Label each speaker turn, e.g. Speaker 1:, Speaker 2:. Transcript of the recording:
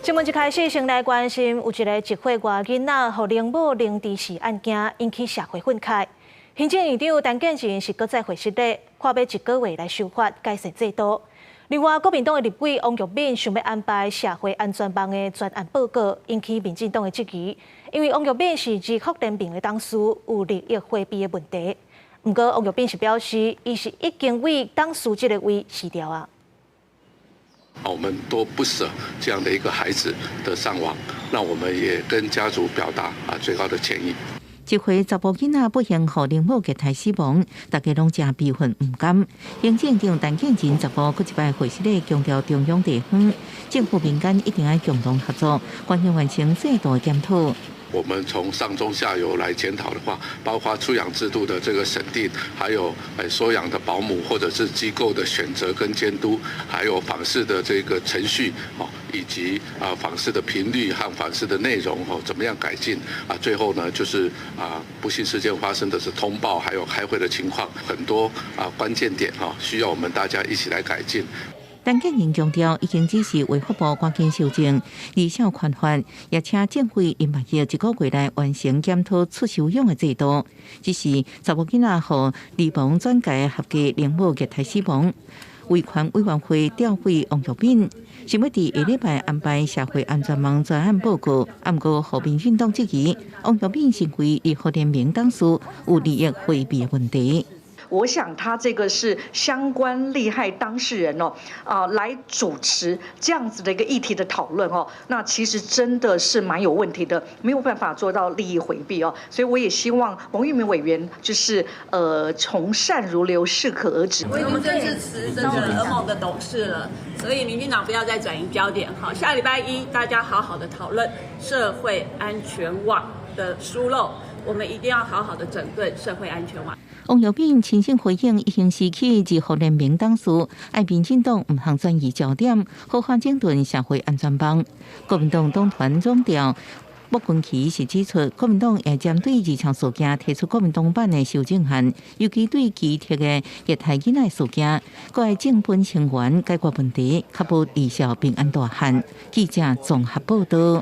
Speaker 1: 新聞一開始先來關心，有一個一歲外囡仔予奶母凌致死案件，引起社會憤慨。行政院長陳建仁是閣再會失禮，看欲一個月來修法改善制度。另外，國民黨的立委王玉敏想欲安排社會安全網的專案報告，引起民進黨的質疑，因為王玉敏是兒福聯盟的董事，有利益迴避的問題。毋過，王玉敏是表示，伊是已經為董事這個位辭掉啊。
Speaker 2: 我們都不捨這樣的一個孩子的喪亡，那我們也跟家族表達最高的歉意。
Speaker 3: 一歲查埔囡仔不幸予奶母虐待死亡，大家攏誠悲憤毋甘。行政院長陳建仁15閣一擺會失禮強調中央地方政府民間一定愛共同合作，關鍵完成制度的檢討。
Speaker 2: 我們從上中下游來檢討的話，包括出養制度的這個審定，還有收養的保姆或者是機構的選擇跟監督，還有訪視的這個程序，以及訪視的頻率和訪視的內容，怎麼樣改進？最後呢，就是不幸事件發生的是通報，還有開會的情況，很多關鍵點需要我們大家一起來改進。
Speaker 3: 陳建仁強調，已經指示衛福部趕緊修正兒少權法，也請政委林萬億一個月內完成檢討出收養的制度。只是查某囡仔予離亡轉介合計奶母虐待死亡，維權委員會調委王玉敏，想欲佇下禮拜安排社會安全網專案報告，毋過予民進黨質疑，王玉敏身為兒福聯盟董事，有利益迴避的問題。
Speaker 4: 我想他這個是相關利害當事人哦，來主持這樣子的一個議題的討論哦，那其實真的是蠻有問題的，沒有辦法做到利益迴避哦，所以我也希望王玉敏委員就是從善如流，適可而止。
Speaker 5: 我已經正式辭這個兒盟的董事了，所以民進黨不要再轉移焦點。好，下禮拜一大家好好的討論社會安全網的疏漏，我們一定要好好的整頓社會安全網。
Speaker 3: 王玉敏親身回應，已經辭去兒福聯盟董事，愛民進黨毋通轉移焦點，好好整頓社會安全網。國民黨黨團總召莫君琪是指出，國民黨會針對這場事件提出國民黨版的修正案，尤其對奇特的虐待囡仔事件，閣愛正本清源解決問題，確保兒少平安大漢。記者綜合報道。